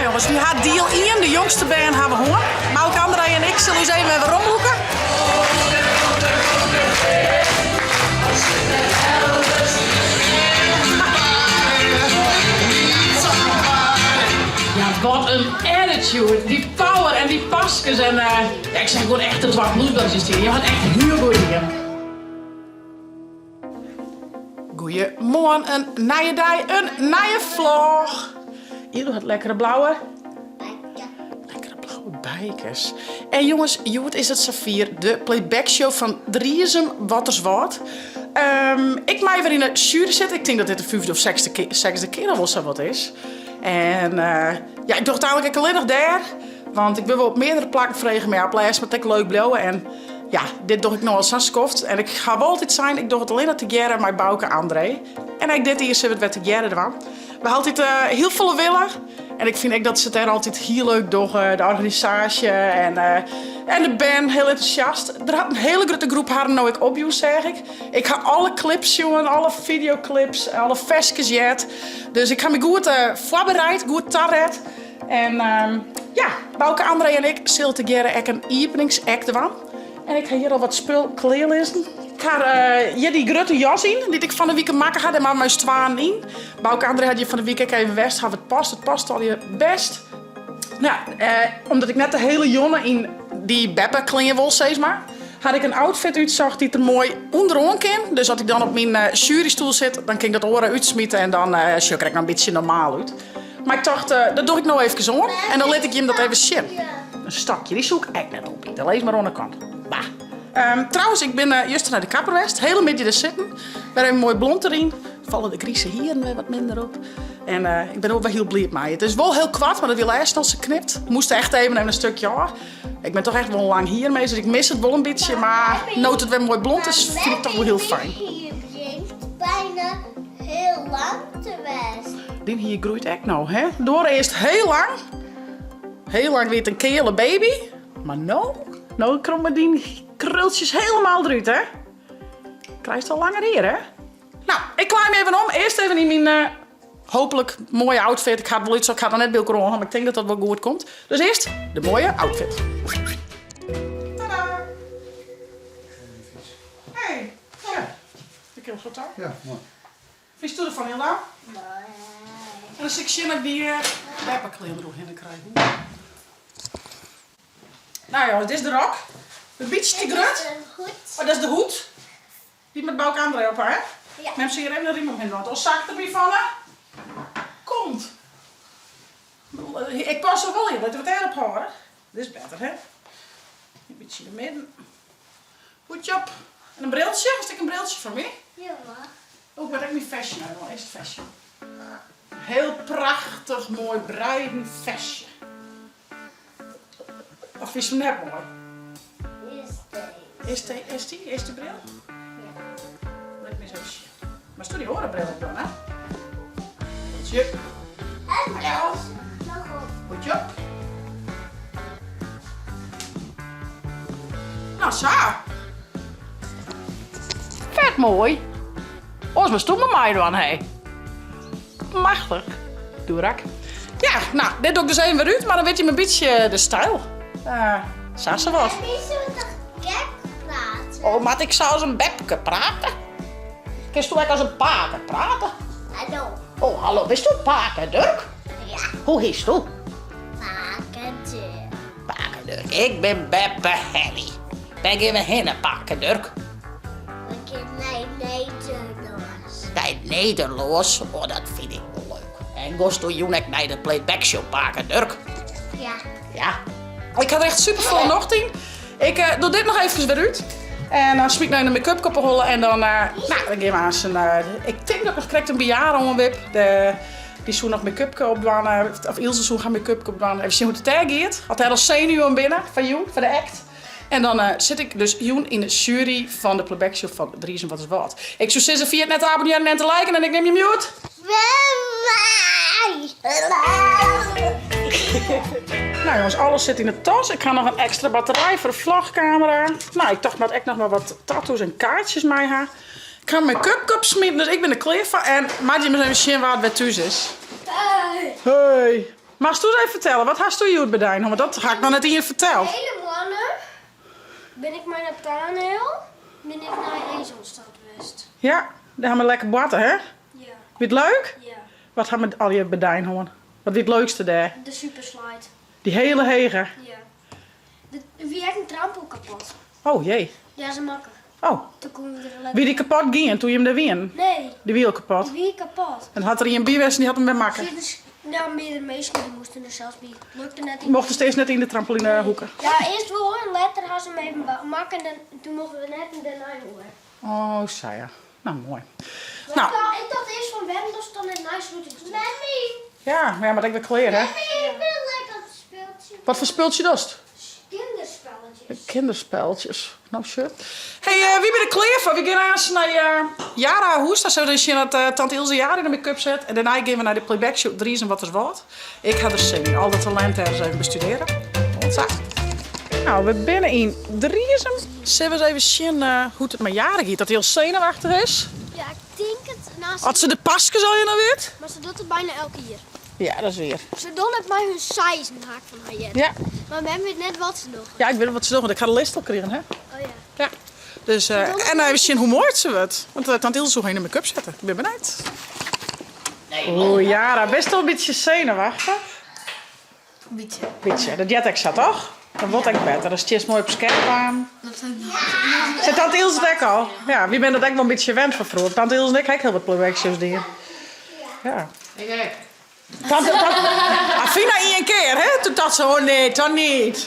jongens, wy ha diel ien, de jongste bern ha we hân. Bauke André en ik sille ús even wer weromlûke. Ja, wat in attitude. Dy power en dy paskes en ja, ik seach gewoan echt de twa Bluesbrothers stean. Jo hat echt hiel goed dien. Goeiemoarn, in nije dei, in nije vlog. Ilo hat lekkere blauwe. Lekkere blauwe bikers. En jongens, hjoed is it safier, de playbackshow fan Driezum Wâlterswâld. Um, ik mei wer yn de sjuery sitte. Ik tink dat dit de fyfde of sechsde kear, sechsde kear al wol sa wat is. En uh, ja, ik doch it eigenlik ek allinnich dêr. Want ik wurd wol op meardere plakken frege, mar ja, op lêst moat ek leuk bliuwe. En ja, dit doch ik no al sa'n skoft. En ik ha wol altyd sein, ik doch it allinnich tegearre mei Bauke André. En ek dit jier sille we it wer tegearre dwaan. We ha altyd uh, hiel folle wille. En ik fyn ek dat se it dêr altyd hiel leuk dogge. De organisaasje en, uh, en de bern hiel entûsjast. Der hat in hiele grutte groep harren no ek opjûn, seach ik. Ik ha alle clips sjoen, alle videoclips, alle ferskes heard. Dus ik ha my goed uh, foarbereid, goed taret. En ja, Bauke André en ik sille tegearre ek in iepeningsact dwaan. En ik ha hjir al wat spul klearlizzen. Ik ha hjir dy grutte jas yn, dy't ik fan 'e wike makke ha. Dêr moatte mei ús twaen yn. Bauke André hat hjir fan 'e wike ek even west, hawwe it past. It past allegear bêst. Nou, omdat ik net de hiele jonne yn dy beppeklean wol, sis mar, ha ik in outfit útsocht dy't der moai ûnderoan kin. Dus as ik dan op myn sjuerystoel sit, dan kin ik dat oare útsmite en dan sjoch ik der ek noch in bytsje normaal út. Mar ik tocht, dat doch ik no efkes oan en dan lit ik jim dat even sjen. In stokje, dy soe ik ek net opite. Lis mar oan de kant. Bah. Um, trouwens, ik bin uh, juster nei de kapper west. Hele middei der sitten. Wer even moai blond deryn. Falle de grize hieren wer wat minder op. En uh, ik bin der wol hiel bliid mei. It is wol hiel koart, mar dat wie lêsten al sa knipt. Moast echt even even in stukje ôf. Ik bin toch echt wol in lang hier mei, dus ik mis it wol in bytsje. Mar no't it wer moai blond is, fyn ik toch wol hiel fijn. Bijna heel lang te west. Dyn hier groeit ek no, hè? Doar earst hiel lang. Hiel lang wie it in keale baby. Mar no, no komme dyn krultsjes helemaal derút, hè? Krijst al langer hier, hè? Nou, ik klaai my even om. Earst even yn myn uh, hooplik moaie outfit. Ik ha it wol útsocht, ik ha it noch net by elkoar oan, mar ik tink dat dat wol goed komt. Dus earst de moaie outfit. Tada! Hey, ja. Ik heb goed aan. Ja, moai. Fynst do derfan, Hilda? Nee. En dan sil ik sjen dat ik dy uh, beppeklean deroerhinne krij. Nou jongens, dit is de rok. In bytsje te grut. Oh, dat is de hoed. Dy moat Bauke André op ha, hè? Ja. Mem sil hjir even in riem omhinne dwaan, oars sakket er by fan 'e kont. Ik pas er wol yn, litte we it dêrop hâlde. Dit is better, hè? In bytsje yn de midden. Hoedje op. En in briltsje? Hast ek in briltsje foar my? Ja, mar. Oh, ik moat ek myn festje nei oan. Earst it festje. Hiel prachtich moai breiden festje. Of fynst him net moai? Is deze. Is dy, is dy, is dy bril? Ja. Lit my eens even sjen. Moatst dy oare bril op dan, hè? Briltsje. En deze noch op. Hoedje op. Nou, sa. Fet moai. Oars moatst do mar meidwaan, hé. Machtich. Doerak. Ja, nou, dit doe ik dus even wer út, mar dan wit jim in bytsje de styl. Uh, sa sa wat. En zo toch gek praten? Oh, moat ik sa as in bepke prate? Kinst do ek as in pake prate? Hallo. Oh, hallo. Bist do pake Durk? Ja. Hoe hiest do? Pake Durk. Pake Durk. Ik bin beppe Henny. Wêr gean we hinne, pake Durk? We gean nei Nederlâns. Nei Nederlâns? Oh, dat fyn ik wol leuk. En gost do jûn ek nei de playbackshow, pake Durk? Ja. Ja. Ik ha der echt super folle nocht yn. Ik uh, doch dit noch efkes wer út. En dan smyt ik noch de make-up op 'e holle en dan, uh, nou, dan gean we aanst. Uh, ik tink dat ik noch krekt in bejaarde oanwip. De, dy soe noch make-up opdwaan, of Ilse soe har make-up opdwaan. Even sjen hoe't it dêr giet. As dêr al senuwen binne foar jûn, foar de act. En dan uh, sit ik dus jûn yn de sjuery fan de playbackshow fan Driezum Wâlterswâld. Ik soe sizze, ferjit net te abonnearjen en te liken en ik nim jim hjoed. Nou jongens, alles sit yn de tas. Ik ha noch in ekstra batterij foar de vlogkamera. Nou, ik tocht moat ek noch mar wat tattoos en kaartsjes mei ha. Ik ha myn make-up opsmiten, dus ik bin der klear foar. En moat jim ris even sjen wa't wer thús is. Hey. Hey. Moatst ris even fertelle, wat hasto hjoed bedien? Want dat ha ik noch net ien ferteld. De hiele moarn bin ik mei Nathaniel bin ik nei Ezelstad west. Ja, dêr ha we lekker boarte, hè? Ja. Wie it leuk? Ja. Wat ha we allegear bedien hân? Wat wie it leukste dêr? De superslide. Dy hiele hege? Ja. Der wie ek in trampel kapot. Oh jee. Ja, se makke. Oh. Toen koene we der lekker. Wie dy kapot gien toen jim dêr wienen? Nee. Dy wie al kapot? Dy wie kapot. En hat der ien by west en dy hat him wer makke? Nou, meardere minsken dy moasten der sels by. Lukte net. Mochtest earst net yn de trampolinehoeke? Ja, earst wol en letter ha se him even makke en toen mochten we net en dêrnei oer. Oh, sa ja. Nou, moai. Nou. Ik dacht earst fan wêrom dochst dan net nei slutingstiid? Memmie! Ja, mar ja, moat ek wer klear, hè? Memmie, ik wil lekker op spultsje. Wat foar spultsje dochst? Kinderspelletjes. Kinderspelletjes. Nou, sure. Hey, wy binne der klear foar. Wy gean aanst nei Jara hûs. Dan sille we sjen dat tante Ilse Jara yn de make-up set. En dêrnei gean we nei de playback show Driezum-Wâlterswâld. Ik ha der sin yn. Al dat talint dêr ris even bestudearje. Oant sa. Nou, we binne yn Driezum. Sille we ris even sjen hoe't it mei Jara giet. Dat hy al senuwachtich is. Ja, ik tink it. Nou, As se de paskes al noch wit. Mar se docht it byna elk jier. Ja, dat is wier. Se dogge it mei hun seizen, ha ik fan har heard. Ja. Mar mem wit net wat se dogge. Ja, ik wit wat se dogge, want ik ha de list al krigen, hè. Oh ja. Ja. Dus, en even sjen hoe moai se wurdt. Want tante Ilse soe har yn de make-up sette. Ik bin benijd. Oeh, Jara, bist al in bytsje senuwachtich? Bytsje. Bytsje, dat heart ek sa, toch? Dan wurdt ek better. Dan stiest moai op skerp aan. Sei tante Ilse it ek al? Ja, wy binne dat ek wol in bytsje wend fan froeger. Tante Ilse en ik ha ek hiel wat playbackshows dien. Ja. Ik ek. Tante, tante, Afina ien kear, hè? Toen dacht ze, oh nee, toch niet.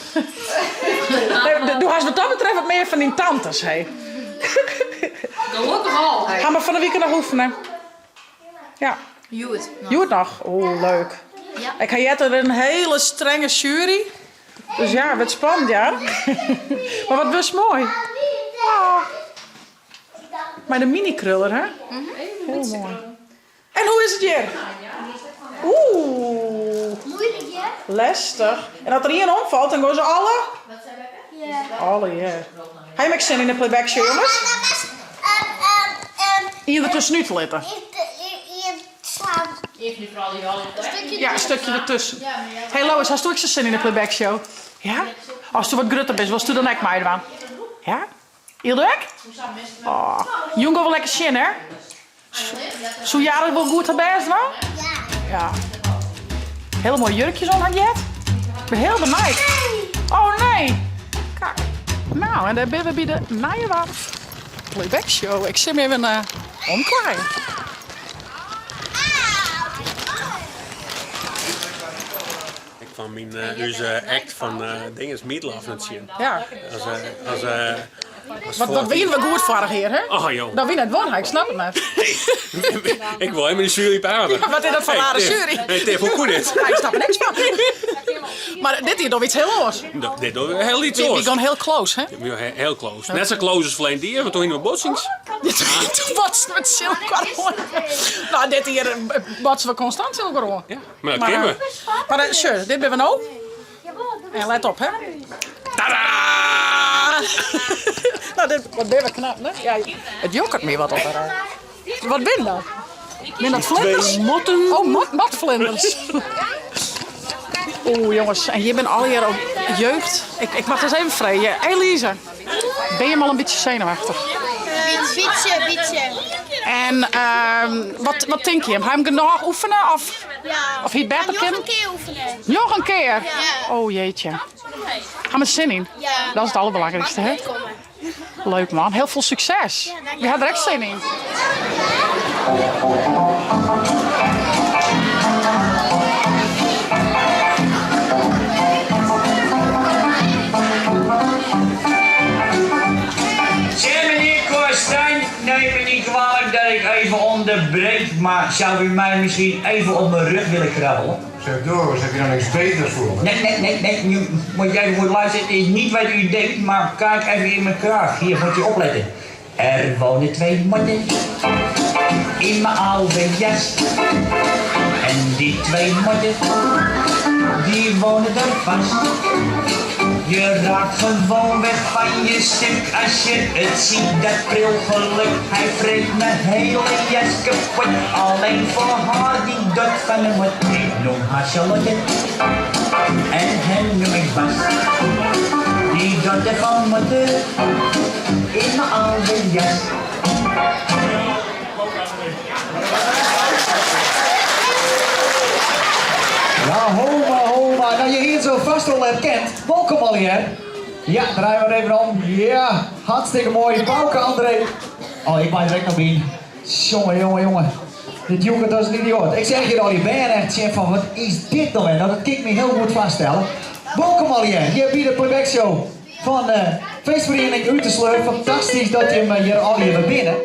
Nee, do hast wat dat betreft wat mear fan dyn tantes, hè? Gelokkich al. Ha we fan 'e wike noch oefene? Ja. Hjoed noch. Hjoed noch? Oeh, leuk. Ja. Ik ha heard der in hiele strenge sjuery. Dus ja, wurdt spannend, ja. Mar wat wurdst moai. Oh. Mei de mini-kruller, hè? Hiel moai. En hoe is it hjir? Oeh. Moeilijk, ja? Lestich. En as der ien omfalt, dan gean se alle? Ja. Allegear. Ha jim ek sin yn de playback show, jonges? Ien der tuskenút te litten. Ja, in stikje dertusken. Hey Lois, hasto ek sa sin yn de playback show? Ja? Asto wat grutter bist, wolsto dan ek meidwaan? Ja? Yldo ek? Oh. Jûn gean we lekker sjen, hè? Soe Jara wol goed har bêst dwaan? Ja. Hiele moaie jurkjes oan ha ik heard. Ik bin hiel benijd. Oh nee! Kak. Nou, en dêr binne we by de Nije Warf Playback Show. Ik sil my even omklaaien. Ik kwam myn ús act fan dinges Meatloaf net tsjin. Ja. As, as, as Wat, wat wiene we goed foarich jier, hè? Oh, joh. Dat wie net won, ik snap it net. Ik wol even die jury praten. Wat is dat foar rare jury? Hey, Tiff, hoe koe dit? Ja, ik snap er niks fan. Mar dit jier dogge we iets hiel oars. Dit dogge we hiel iets We oars. gaan hiel close, hè? Hiel close. Net sa close as ferleden jier, want toen hiene we botsings. Toen botsten we tsjin elkoar oan. Nou, dit jier botse we konstant tsjin elkoar oan. Ja, mar dat kinne we. Mar sjoch, dit binne we no. En let op, hè. Tadaa! Nou, dit, wat binne we knap, hè? Ja, it jokket my wat op. Wat binne dat? Binne dat vlinders? Motten. Oh, mot, motvlinders. Oeh, jongens, en hjir binne allegear op jeugd. Ik, ik moat ris even freegje. Elise, binne jim al in bytsje senuwachtich? Bytsje, bytsje. En ehm, wat, wat tinke jim? Ha jim genôch oefene of, Ja. of hie it better Noch kinnen? in kear oefene. Noch in kear? Ja. Oh jeetje. Ha we sin yn? Ja. Dat is it alderbelangrykste, hè? Leuk man, hiel folle sukses. Wy ha der ek sin yn. Zeg meneer Korstijn, neem me niet kwalijk dat ik even onderbreek, maar zou u mij misschien even op mijn rug willen krabbelen? Zeg Doris, heb je nou niks beters voor me? Nee, nee, nee, nee, nu moet jij goed luisteren. Het is niet wat u denkt, maar kijk even in mijn kraag. Hier moet je opletten. Er wonen twee motten in mijn oude jas. En die twee motten, die wonen er vast. Je raakt gewoon weg van je stuk als je het ziet, dat pril geluk. Hij vreet mijn hele jas kapot, alleen voor haar die dot van de mot. Ik noem haar Charlotte en hem noem ik Bas. Die dotte van motten in mijn oude jas. Ja, homa, homa. Nou, je hier zo vast al herkend. Welkom al hier. Ja, draai maar even om. Ja, hartstikke mooi. Bouke André. Oh, ik maak direct nog binnen. Jongen, jongen, jongen. Dit jongen, dat is een idioot. Ik zeg hier al die band echt chef van, wat is dit nou weer? Nou, dat kan ik me heel goed vaststellen. Welkom al hier. Hier bij de playback show van de feestvereniging Utersleur. Fantastisch dat je hem hier al hier binnen.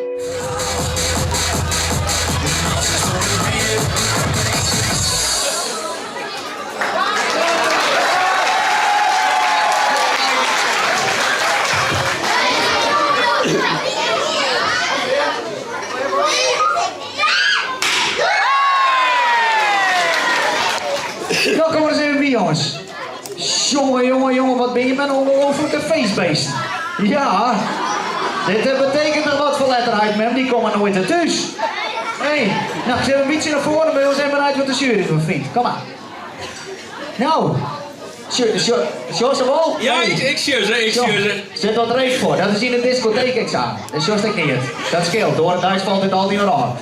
Nou, kom maar eens even bij, jongens. Jongen, jongen, jongen, wat ben je met een ongelofelijke feestbeest. Ja, dit betekent er wat voor letterheid, mem. Die komen nooit er thuis. Hé, hey, nou, ik zet een beetje naar voren, maar we zijn bereid wat de jury ervan vindt. Kom maar. Nou, Jos er wel? Ja, ik zie ze, ik zie ze. Zit wat reet voor, dat is in het discotheekexamen. Dat is juist ik niet. Dat scheelt, door het huis valt dit altijd nog aan.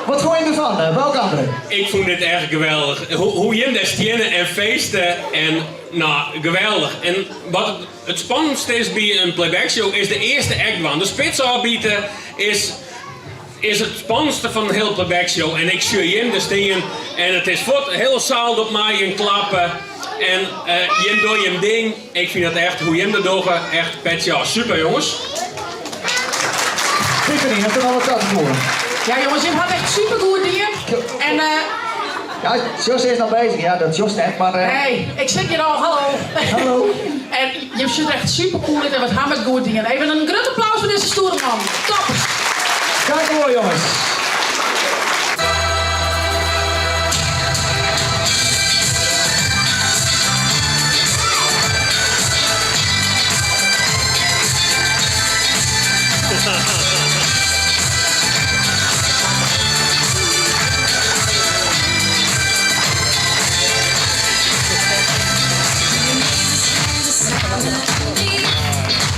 Wat vond je ervan, welke andere? Ik vond dit echt geweldig. Hoe je daar stienen en feesten en nou, geweldig. En wat het spannendste is bij een playback show is de eerste act one. De spits aanbieden is het spannendste van de hele playback show. En ik zie Jim daar staan en het is voor de hele zaal op mij en klappen. En Jim doet je ding. Ik vind dat echt, hoe Jim dat doet, echt petje af. Super jongens. Tiffany, heb je nog wat te voeren? Ja jongens, Jim had echt super goed hier. En Ja, Jos is nog bezig. Ja, dat is Jos net, maar hey, ik zit hier al, hallo. Hallo. En je zit echt super cool in en wat hammer goed dingen. Even een groot applaus voor deze stoere man. Toppers. Kijk hoor jongens.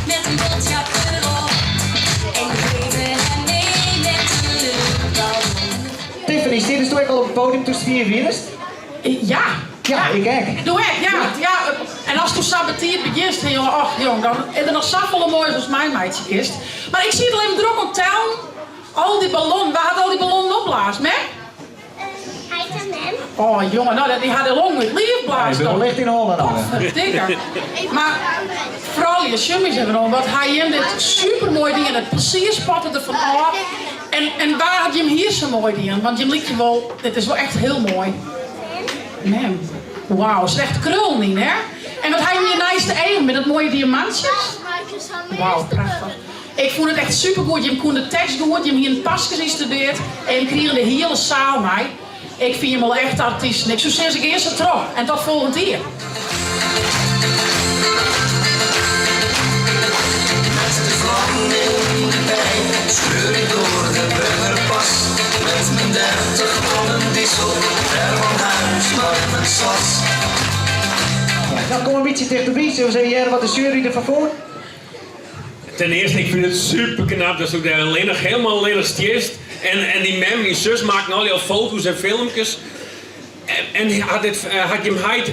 Met een boodschap erop en geven hem mee met een luchtballon. Tiffany, zit je al op het podium tussen vier wielers? Ja. Ja, ik kijk. Doe ik, ja, ja. En als toen saboteert begint, hè, jongen, ach jong, dan is er nog zoveel moois als mijn meidje kist. Maar ik zie het alleen druk op town. Al die ballonnen, waar had al die ballonnen opblazen, hè? Hij is een hem. Oh jongen, nou, die had de long met lief blazen. Ja, je licht in Holland al. Dikker. Maar vooral je chummies hebben al, want hij hem dit supermooi ding en het plezier spatte er van af. En waar had je hem hier zo mooi ding? Want je liet je wel, dit is wel echt heel mooi. Mem. Wauw, is echt krul niet, hè? En wat hij hem je nijste eigen met dat mooie diamantjes? Wauw, prachtig. Ik vond het echt supergoed. Je kon de tekst goed, je hebt hier een pasjes ingestudeerd en je kreeg de hele zaal mee. Ik vind hem wel echt artiest. Ik zou zeggen, ik eerst het terug en tot volgend jaar. Met de vlam in de pijp scheur ik door de Brennerpas. Met mijn 30 tonnen diesel, ver van huis naar mijn sas. Nou, kom een beetje dichterbij. Zullen we eens even wat de jury ervan vond? Ten eerste, ik vind het super knap dat ze daar alleen nog helemaal alleen nog stiest. En die mem, die zus maken al die foto's en filmpjes. En had, dit, had Jim Heid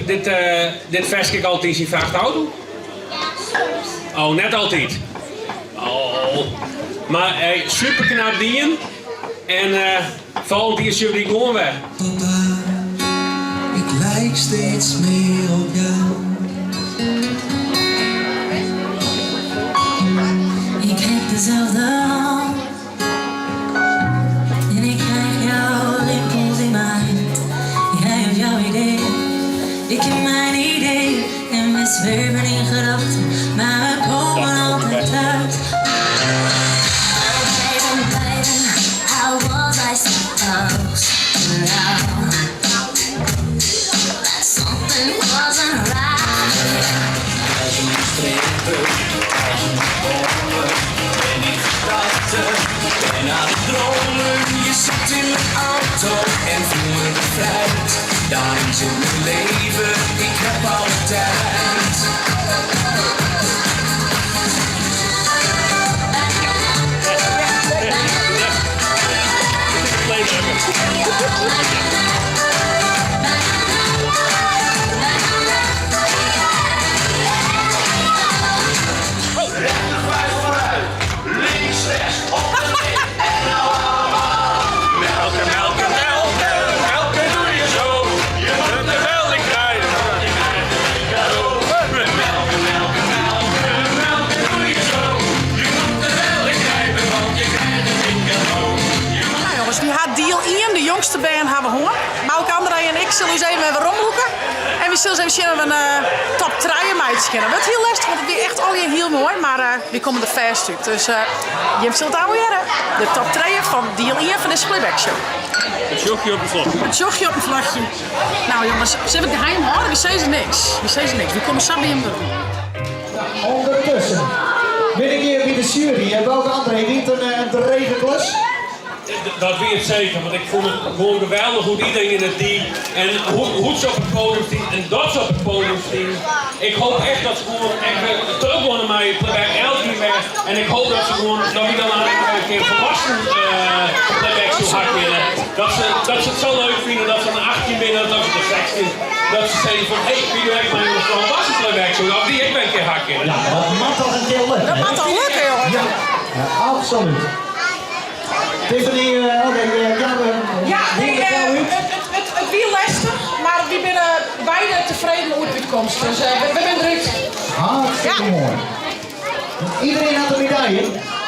dit versje altijd in zijn vrachtauto? Ja, soms. Oh, net altijd. Oh. Maar super knap dien. En volgend jaar zullen die gewoon weg. Papa, ik lijk steeds meer op jou. Ik heb dezelfde hand. En ik krijg jouw rimpels in mijn. Jij hebt jouw idee, ik heb mijn idee. En we zweven in gedachten, maar we komen altijd thuis. Oh baby, baby, how was I supposed to know that something wasn't right? auto en voel me bevrijd. Daarin zit mijn leven, ik heb alle tijd. Links, rechts, op en neer. En nou allemaal. Melken, melken, melken, melken doe je zo. Je moet de melk krijgen, want je krijgt een cadeau. Melken, melken, melken, melken doe je zo. Je moet de melk krijgen, want je krijgt een cadeau. Nou jongens, wy ha diel ien, de jongste bern hawwe hân. Bauke André en ik sille ús even wer weromlûke. En wy sille ris even sjen oft we in top trije meitsje kinne. Wurdt hiel lestich, want it wie echt allegear hiel moai, mar wy komme der fêst út. Dus jim sille it ôf hearre. De top trije fan diel ien fan dizze playbackshow. It sjochje op in flachje. It sjochje op in flachje. Nou jongens, sille we it geheim hâlde? Wy sizze niks. Wy sizze niks. Wy komme sa by jim werom. Ondertussen bin ik hjir by de sjuery. En Bauke André wint in drege klus. Dat wie it seker, want ik fûn it gewoan geweldich hoe't iedereen it die en hoe't se op it podium stien en dat se op it podium stien. Ik hoop echt dat se gewoan ek wer trochgeane mei playback elk jier wer en ik hoop dat se gewoan dat wy dan ek wer in kear volwassen playback show ha kinne. Dat se dat se it sa leuk fine dat se dan 18 binne of de 16 dat se sizze fan hey, wy dogge ek mei oan de volwassen playback show, dat wy ek wer in kear ha kinne. Ja, dat moat toch in kear lukke. Dat moat toch lukke, jongen. Ja, ja, absoluut. Tiffany, oké, ja, we Ja, nee, út. it, it, it wie lestich, mar wy binne beide tefreden oer de útkomst. Dus we binne derút. Hartstikke moai. Iedereen hat in medaille.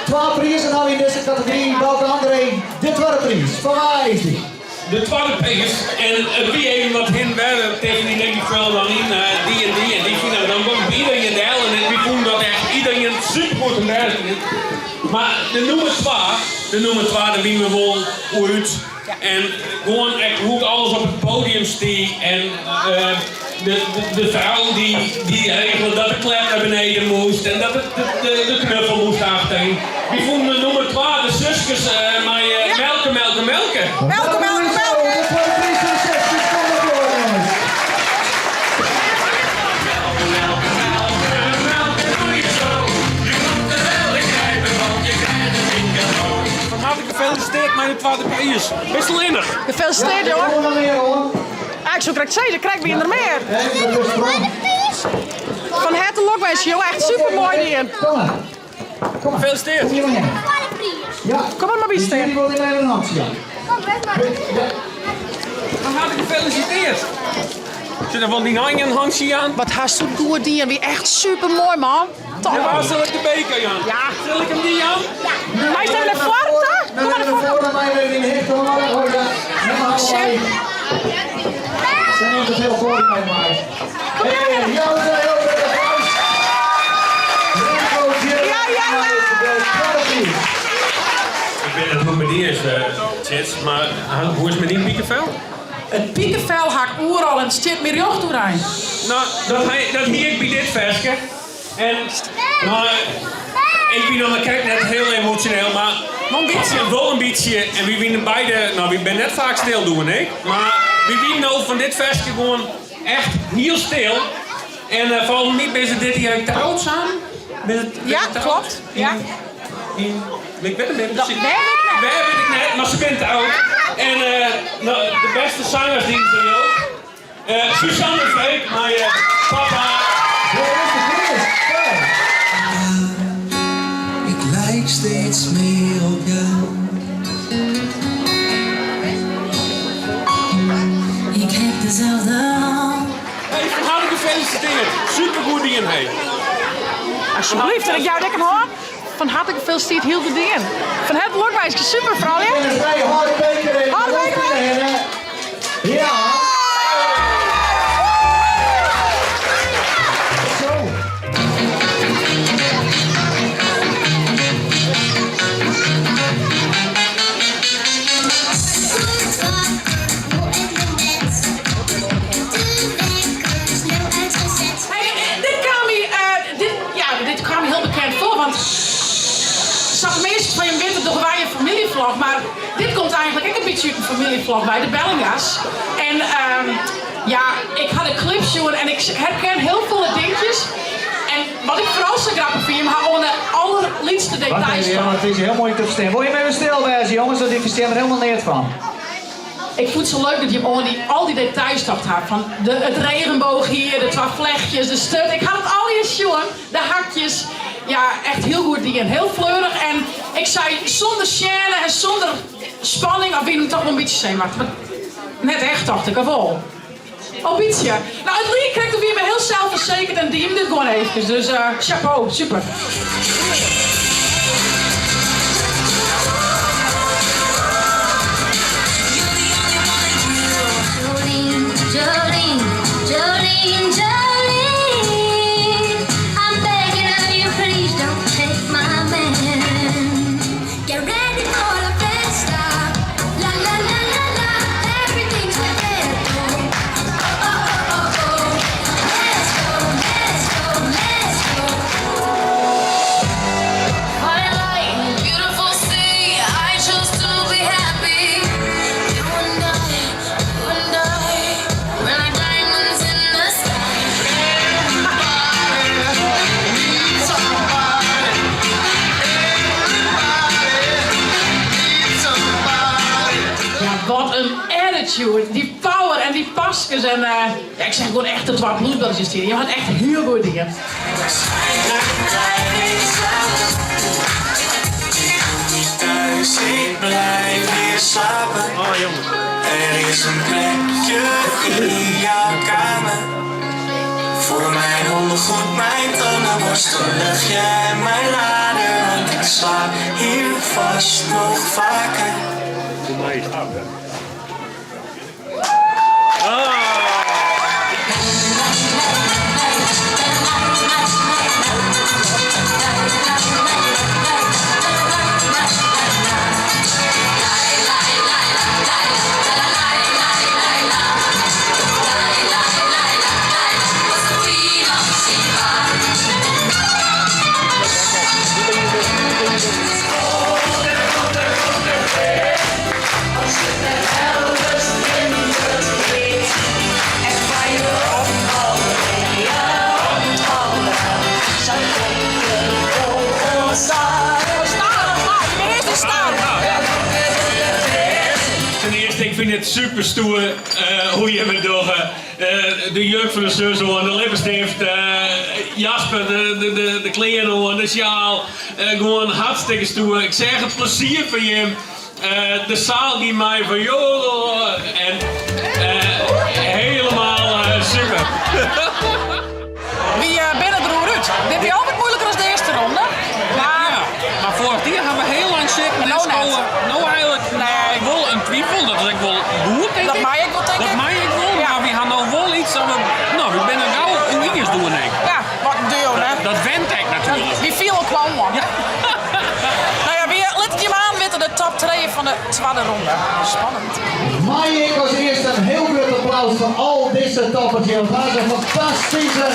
Twa prizen ha we yn dizze kategory. Bauke André, de twadde priis. Foar wa is dy? De twadde priis, en it wie even wat hin wer, Tiffany nim dy ful dan yn, dy en dy en dy fine dan komt iedereen del en wy fûnen dat echt iedereen supergoed te wêzen. Mar de nûmer twa, de nûmer twa, dêr wiene we wol oer út. En gewoan ek hoe't alles op it podium stie en de, de, de frou dy't regele dat de klep nei beneden moast en dat de knuffel moast achteryn. Wy fûnen de nûmer twa, de suskes mei Melke, Melke, Melke. Melke, melke, melke. De twadde priis foar de suskes. Kom op foar, jonges. Melke, melke, melke, melke doe je zo. Je moet de melk grijpen, want je krijgt een dik cadeau. Fan harte gefelisitearre mei de twadde priis. Bist allinnich. Gefelisitearre, Ja, jongen. kom maar mear hoor. Ah, ik soe krekt sizze, krekt wiene der mear. Nee, dat is wrong. Fan herte lokwinske, jongen. Echt super moai dien. Kom maar. Kom maar. Gefelisitearre. Kom hier maar heen. Ja. Kom maar by De stean. jury wil je even een handje jaan. Ja. Fan harte gefelisitearre. Sit der wol dyn eigen hantsje aan? Wat hast it goed dien. Wie echt super moai, man. Top. Ja, waar sil ik de beker jaan? Ja. Sil ik him dy jaan? Meist even nei foaren ta? Kom maar Even nei foaren. voor mij even in de hichte houden. Oh ja. Helemaal Sjen. Ze neemt het heel podium mee, maar. Hey, ja, we zijn heel veel applaus. Remco Tjeu Ja. De tweede prijs. Ik wit net hoe't it mei dy is, Tjits, mar hoe is it mei dyn pikevel? It pikevel ha ik oeral en it stiet my rjocht oerein. No, dat hie ik by dit ferske. En no, ik wie noch krekt net hiel emosjoneel, mar Wol in bytsje. Wol in bytsje. En wy wiene beide, no, wy binne net faak stil, doe en ik. Mar wy wiene no fan dit ferske gewoan echt hiel stil. En folgens my binne se dit jier troud samen. Binne Ja, se troud? klopt. Ja. Ik wit it net Dat presys. wêr wit ik net. Wêr wit ik net, mar se binne troud. En no, de bêste sangers dienen se ook. Suzanne en Freek mei papa. De eerste prijs. Kom. Ik lijk steeds meer op jou. Ik heb dezelfde hand. Hey, fan harte gefelisitearre. Supergoed dien, hey. Alsjeblieft, en ik jou dik in hân. Fan harte gefelisitearre, hiel goed dien. Fan herte lokwinske, super froulju. En vrij harde beker even. Harde beker. Ja. Zo. Word wakker, moe uit mijn bed. De wekker snel uitgezet. Hey, dit kwam hier, dit, ja, dit kwam hier hiel bekend foar, want sa't de measten fan jim witte, dogge wy in famyljevlog. familievlog, mar dit komt eigentlik ek in bytsje út in familievlog by de Bellinga's. En ehm, ja, ik ha de clip sjoen en ik herken hiel folle dinkjes. En wat ik foaral sa grappich fyn, jim ha oan de allerlytste Wacht details even, want tocht. it is hiel muoilik te ferstean. Wol jim even stil wêze, jonges, want ik ferstean der hielendal neat fan. Ik fûn it sa leuk dat jim oan dy, al dy details tocht ha. Fan de, it regenbooghier, de twa flechtjes, de sturt. Ik ha it allegear sjoen, de hakjes. Ja, echt hiel goed dien. Hiel fleurich en ik sei sûnder sjêne en sûnder spanning, of wie him toch wol in bytsje senuwachtich? Mar net echt tocht ik, of wol? Oh, bytsje. No, it liek krekt of wie him hiel selsfersekerd en die him dit gewoan eefkes. Dus chapeau, super. Jolene, Jolene, Jolene, Jolene. I'm begging of you, please don't take my man. Get ready for the fiesta. La la la la la, everything's perfecto. Oh oh oh oh. Let's go, let's go, let's go. Highlight, beautiful sea. I chose to be happy. You and I, you and I, we're like diamonds in the sky. Need somebody. Everybody needs somebody. Ja, wat in attitude. Dy power en dy paskes. En ja, ik zeg gewoan echt de twa Bluesbrothers hier. Je hat echt hiel goed dien. Blijf ik slapen. Niet thuis, ik blijf hier slapen. Oh, jongen. Er is een plekje in jouw kamer. Voor mijn ondergoed, mijn tandenborstel, leg jij mijn lader. Want ik slaap hier vast nog vaker. Voor mij is het af, hè? Ah. Eerst staan. Ten eerste, ik vind it super stoer hoe't jimme it dogge. De jurk fan de sus oan, de lippenstift, Jasper, de klean oan, de sjaal. Gewoan hartstikke stoer. Ik seach it plezier fan jim. De saal gie mei fan joh en helemaal super. Wy binne der oer út. Dit wie al wat moeiliker as de earste ronde. Mar Ja, mar foarich jier ha we hiel lang sitten En en no net. skowe. No eigentlik Nee. wol in twivel, dat is ek wol goed, tink Dat ik. mei ek wol, tink Dat ik. mei ek wol, Ja. mar wy ha no wol yts dat we, no, wy binne gau oeriens doen, ek. Ja, wat in duo, hè? Dat went ek natuerlik. Wy fiele elkoar oan. Ja. Nou ja, wy litte jim oanwitte de top 3 fan de twadde ronde. Spannend. Mei ik as earste in hiel grut applaus foar al dizze toppers hjir. Want dat is in fantastyske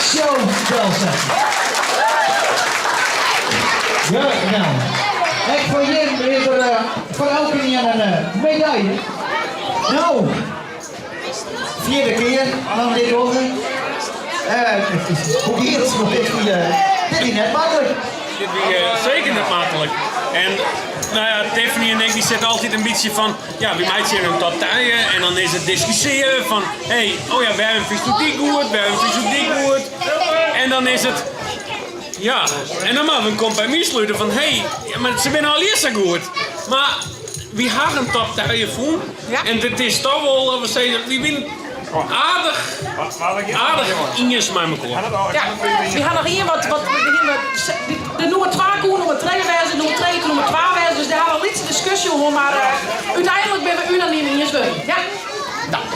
show delsetten. Ja, nou. Ek foar jim is der foar elkenien in medaille. Nou, fjirde kear dan dit dogge. Hoe giet it? Want dit wie net maklik. Dit wie seker net maklik. En nou ja, Tiffany en ik dy sitte altyd in bytsje fan, ja, wy meitsje in top trije en dan is it diskusjearjen fan, hey, oh ja, wêrom fynsto dy goed, wêrom fynsto dy goed? En dan is it, ja, en dan moatte we in kompromis slute fan, hey, ja, mar se binne allegear sa goed. Mar wy ha in top trije fûn Ja. en it is dochs wol, dat we sizze, wy binne aardich, aardich iens mei elkoar. Ja, wy ha noch ien wat, de nûmer 2 koe nûmer 3 wêze, de nûmer 3 koe nûmer 2 wêze, dus dêr ha we in lytse diskusje oer, mar úteinlik binne we unanym iens wurden. Ja.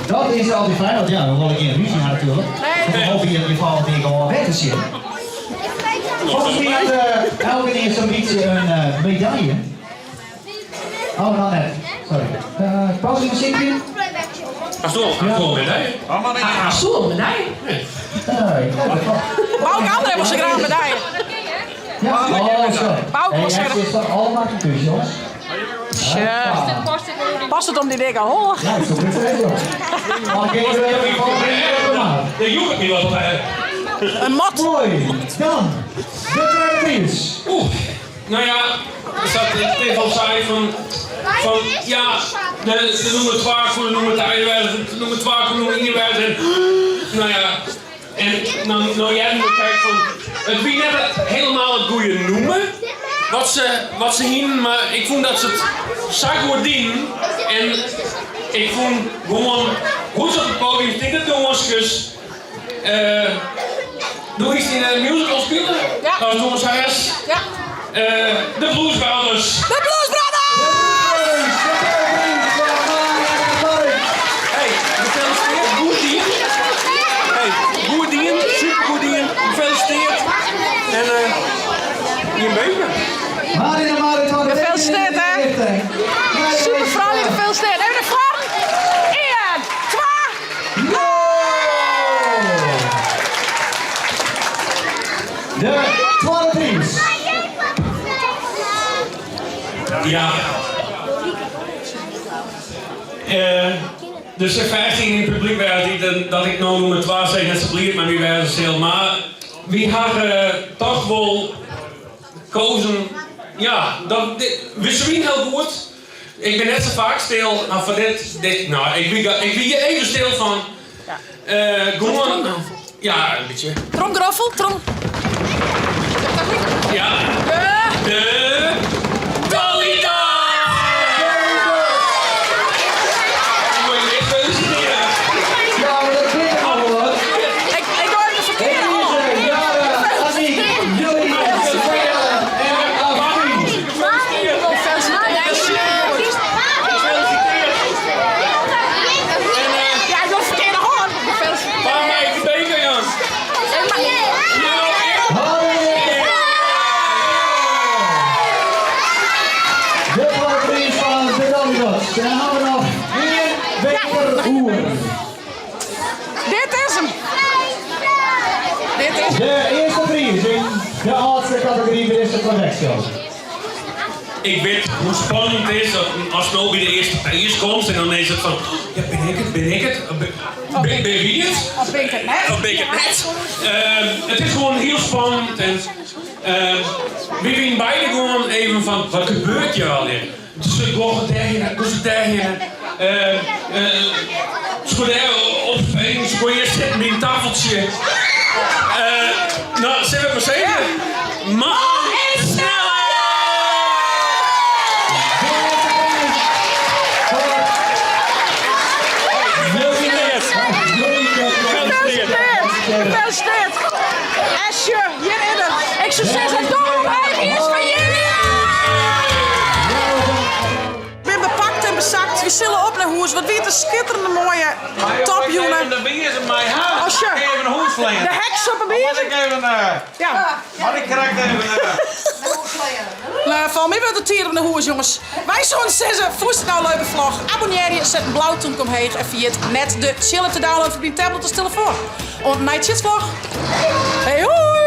Dat is altyd fijn, want ja, we wolle gjin rúzje ha natuerlik. Nee. We hoopje yn ieder gefal dy gewoan wer te sjen. Folgens my hat elkenien sa'n bytsje in medaille. Oh, dan net. Sorry. Pauzemuzykje? Hast wol in medaille? Ah, soe een medaille. Nee, nee, dat klopt. Bouke André wol sa graach in medaille. Ja, oh, sorry. Bouke Hey, wil het zeggen- is toch allemaal thuis, jongens. Tsja. Past it om dy dikke holle? Der joech it my wat op. In mot. Moai. Dan de tredde priis. Oeh, no ja, sa't Tiff al sei fan, fan ja, de, de nûmer twa koe de nûmer trije wêze, de nûmer twa koe de nûmer ien wêze en no ja, en dan no hearden we krekt fan, it wie net helemaal it goede nûmer wat se, wat se hienen, mar ik fûn dat se it sa goed dienen en ik fûn gewoan hoe't se op it podium stiene, de dûnskes, Doe hiest yn in musical spile as dûnseres. De Blues Brothers. De Blues Brothers! Hey, gefeliciteerd, goed dien. Hey, goed dien, super goed dien. Gefeliciteerd. En jim beker. Gefeliciteerd hè! Super froulju, gefeliciteerd. Even nei foaren. Ien, twa, De twadde priis. Ja. Der sit fêst ien yn it publyk wêze dat ik no nûmer twa sis net sa bliid mei my wêze sil, mar wy hawwe toch wol kozen, ja, dat, we wiene hiel goed. Ik bin net sa faak stil, mar foar dit, dit, no, ik wie, ik wie hjir even stil fan. Gewoan, ja, in bytsje. Tromgeroffel, trom. Ja. De Talita! Ja, maar dat klinkt al wat. Ik, ik doe even de ferkearde hân. Jara, Anniek, Julie, Sofia en Afien. Ja, ik doe de ferkearde hân. Pak my de beker, Jan. De twadde priis fan de Dolly Dan ha we noch ien beker oer. Dit is 'm. Dit is De earste priis yn de âldste kategory by dizze playbackshow. Ik wit hoe spannend it is dat ast no by de earste priis komst en dan is it fan, ja, bin ik it, bin ik it, bin, bin wy it? Of bin ik it net? Of bin ik it net? It is gewoan hiel spannend en wy wienen beide gewoan even fan, wat gebeurt hjir allegear? Se gongen dêrhinne, gongen se dêrhinne. Se koe dêr op, se koe earst sitten by in taffeltsje. No, sille we it mar sizze? Mar sneller! Gefeliciteerd! Esje, hjir is er. Ik soe sizze, domme omheech, hy is fan jilly! Bin bepakt en besakt. Wy sille op nei hûs. Wat wie it in skitterende moaie topjûn. De biezem mei ha. Oh, sjoch. Even de hûs fleane. De heks op 'e biezem. Moat ik even, Ja. moat ik krekt even. Nou, foar my wurdt it tiid om nei hûs, jonges. Wy soene sizze, fûnst it no in leuke vlog? Abonnearje, set in blau tûmke omheech en ferjit net de tsjil app te downloaden foar dyn tablet of telefoan. Oant in nije tsjitsvlog. Hey hoi!